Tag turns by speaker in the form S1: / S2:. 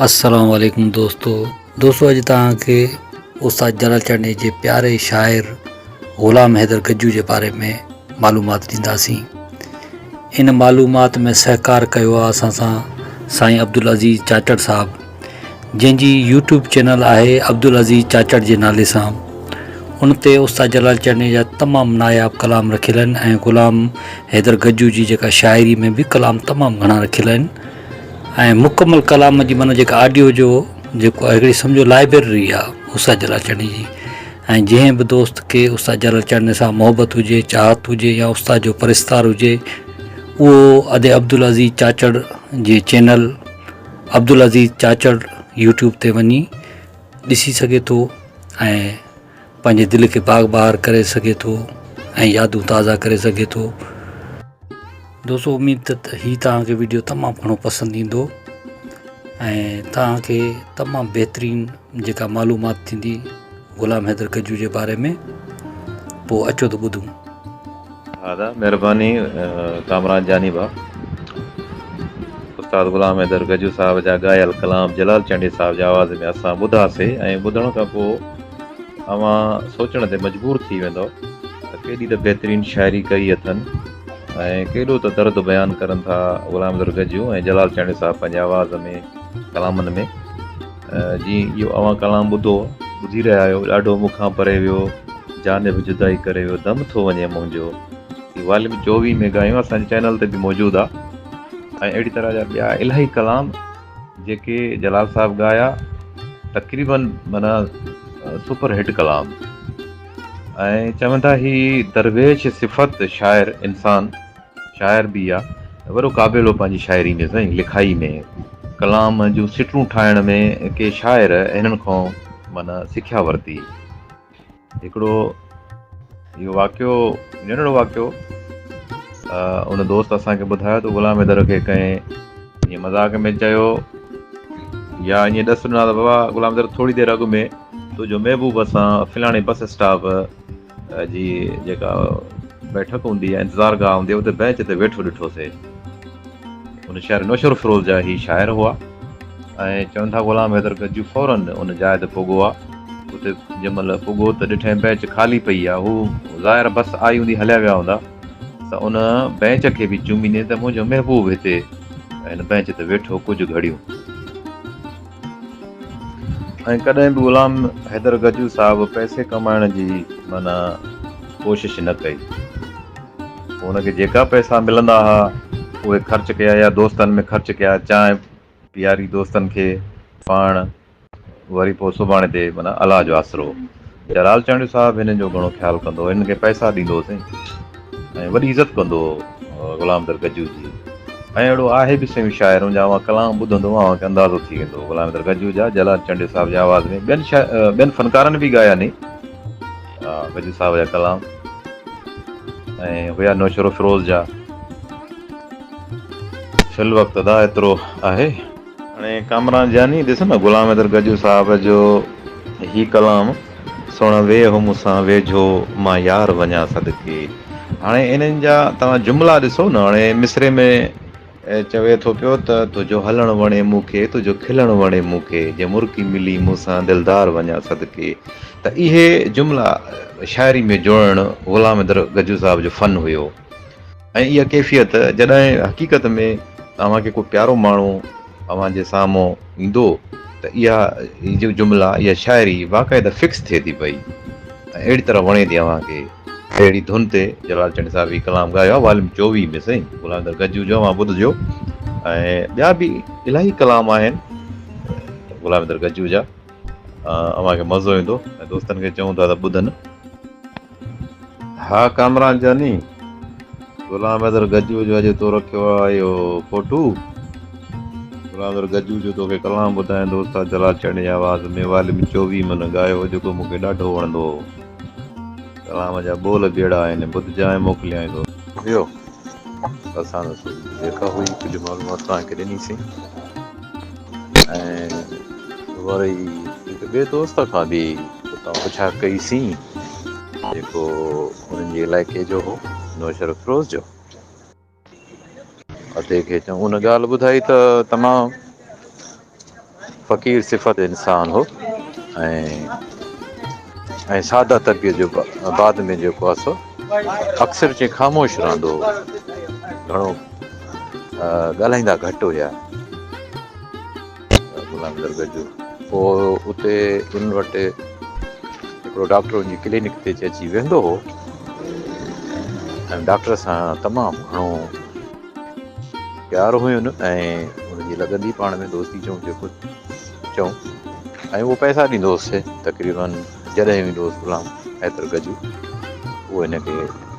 S1: السلام عليڪم دوستو دوستو اڄ توهان کي استاد جلال چانڊيي جي پياري شاعر غلام حيدر گجو جي باري ۾ معلومات ڏينداسين ان معلومات ۾ سهڪار ڪيو آهي اسان سان سائين عبدالعزيز چاچڙ صاحب جنهن جي يوٽيوب چينل آهي عبدالعزيز چاچڙ جي نالي سان ان تي استاد جلال چنڙي جا تمام ناياب ڪلام رکيل آهن ۽ غلام حيدر گجو جي جيڪا شاعري ۾ به ڪلام تمام گهڻا رکيل آهن ۽ مڪمل ڪلام جي معنی جيڪا آڊيو جو جيڪو هڪڙي سمجهو لائبريري آهي استاد جلال چنڙي جي ۽ جنهن به دوست کي استاد جلال چنڙي سان محبت هجي چاهت هجي يا استاد جو پرستار هجي اهو ادي عبدالعزيز چاچڙ جي چينل عبدالعزيز چاچڙ يوٽيوب تي وڃي ڏسي سگهي ٿو ۽ پنهنجي دل کي باغ بهار ڪري سگهي ٿو ۽ يادون تازا ڪري سگهي ٿو. دوستو اميد ته هي توهان کي ويڊيو تمام گهڻو پسند ايندو ۽ توهان کي تمام بهترين جيڪا معلومات ٿيندي غلام حيدر گجو جي باري ۾ پوء اچو ته ٻڌون.
S2: ها ادا مھرباني ڪامران جاني ڀاء استاد غلام حيدر گجو صاحب جا ڳايل ڪلام جلال چانڊيي صاحب جي آواز ۾ اسان ٻڌاسي ۽ ٻڌڻ کان پوء اوهان سوچڻ تي مجبور ٿي ويندؤ ته ڪيڏي ته بهترين شاعري ڪئي اٿن ۽ ڪيڏو ته درد بيان ڪرن ٿا غلام حيدر گجو ۽ جلال چانڊيو صاحب پنهنجي آواز ۾ ڪلامن ۾. جي اهو اوهان ڪلام ٻڌو، ٻڌي رهيا آهيو، ڏاڍو مون کان پري ويو، جانب جدائي ڪري ويو، دم ٿو وڃي منهنجو. هي واليوم 24 ۾ ڳايو اسان جي چينل تي به موجود آ ۽ اهڙي طرح جا ٻيا الاهي ڪلام جيڪي جلال صاحب ڳايا تقريبن معنيٰ سپر هٽ ڪلام ۽ چون ٿا هي درويش صفت شاعر انسان شاعر به آ وڏو قابل هو پنهنجي شاعري ۾ سائين لکائي ۾ ڪلام جون سٽون ٺاهڻ ۾ ڪي شاعر هنن کان معنيٰ سکيا ورتي. هڪڙو اهو واقعو ننڍڙو واقعو ان دوست اسان کي ٻڌايو ته غلام حيدر کي ڪنهن ائين مذاق ۾ چيو يا ائين ڏس ڏنا ته بابا غلام حيدر ٿوري دير اڳ ۾ تنهنجو محبوب سان فلاڻي بس اسٽاپ جي جيڪا بيٺڪ هوندي آهي انتظار گاهه هوندي آهي اتي بينچ تي ويٺو ڏٺوسي. ان شهر نوشهروفيروز جا هي شاعر هئا ۽ چون ٿا غلام حيدر گجو فوراً ان جاء تي پڳو آ. اتي جنهن مهل پڳو ته ڏٺائين بينچ خالي پئي آ. هو ظاهر بس آئي هوندي هليا ويا هوندا ته ان بينچ کي به چميندي ته منهنجو محبوب هتي هن بينچ تي ويٺو ڪجهه گهڙيون. ۽ ڪڏهن به غلام حيدر گجو صاحب پئسي ڪمائڻ جي معنيٰ ڪوشش نه ڪئي. هن کي جيڪا پئسا ملندا ها اهي خرچ ڪيا يا دوستن ۾ خرچ ڪيا چانهه پياري دوستن کي پاڻ وري پوء سڀاڻي تي معنيٰ الله جو آسرو. جلال چانڊيو صاحب هنن جو گهڻو خيال ڪندو هو، هنن کي پئسا ڏيندو هو سائين ۽ وڏي عزت ڪندو هو غلام در گجو جي ۽ اهڙو آهي به سائين شاعر ان جا اوهان ڪلام ٻڌندو اوهان کي اندازو ٿي ويندو غلام در گجو جا جلال چانڊيو صاحب جي آواز ۾ ٻين ٻين فنڪارن به ڳايا ني گجو صاحب جا ڪلام ۽ هيا نوشهرو فيروز جا في الوقت ادا ايترو آهي. هاڻي ڪامران جاني ڏس نه غلام حيدر گجو صاحب جو هي ڪلام سهڻا ويهه مون سان ويجهو مان يار وڃان صدقي هاڻي انهن جا توهان جملا ڏسو نه هاڻي مصرع ۾ چوي ٿو پيو ته تنهنجو هلڻ وڻي مون کي تنهنجو کلڻ وڻي مون کي جي مرڪي ملي مون سان دلدار وڃان صدقي ته اهي جملا شاعري ۾ جوڙڻ غلام حيدر گجو صاحب جو فن هيو. ۽ اها ڪيفيت جڏهن حقيقت ۾ توهان کي ڪو پيارو ماڻهو اوهان جي سامهون ايندو ته اها هي جملا اها شاعري باقاعده فڪس ٿئي ٿي پئي ۽ اهڙي طرح وڻي ٿي اوهان کي. اهڙي ڌن تي جلال چنڊ صاحب هي ڪلام ڳايو آهي واليوم 24 ۾ سائين غلام حيدر گجو جو اوهان ٻڌجو ۽ ٻيا به الاهي ڪلام آهن غلام حيدر گجو جا اوهان کي مزو ايندو ۽ دوستن کي چئون ٿا ته ٻڌن. ها ڪامران جاني، غلام حيدر گجو جو اڄ تو رکيو آ اهو فوٽو. غلام حيدر گجو جو توکي ڪلام ٻڌايان ٿو استاد جلال چانڊيي جي آواز ۾ واليوم 24 من ڳايو هو جيڪو مونکي ڏاڍو وڻندو هو. ڪلام جا ٻول به اهڙا آهن ٻڌجانء موڪليانء ٿو. هيو اسان جيڪا هئي ڪجهه معلومات توهان کي ڏني سين. ۽ وري هڪ ٻئي دوست کان به اتان پڇا ڪئي سين جيڪو انهن جي علائقي جو هو نوشهروفيروز جو ادي کي چئون ان ڳالهه ٻڌائي ته تمام. فقير صفت انسان هو ۽ ۽ ساده طبيعت جو بعد ۾ جيڪو آهي سو اڪثر چي خاموش رهندو هو گهڻو ڳالهائيندا گهٽ هيا غلام درگاهه جو پوء اتي ان وٽ هڪڙو ڊاڪٽر ان جي ڪلينڪ تي اچي ويهندو هو ۽ ڊاڪٽر سان تمام گهڻو پيار هين ۽ ان جي لڳندي پاڻ ۾ دوستي چئون جيڪو چئون ۽ اهو پئسا ڏيندو هوس تقريبن جڏهن ويندو هوس غلام حيدر گجو اهو هن کي.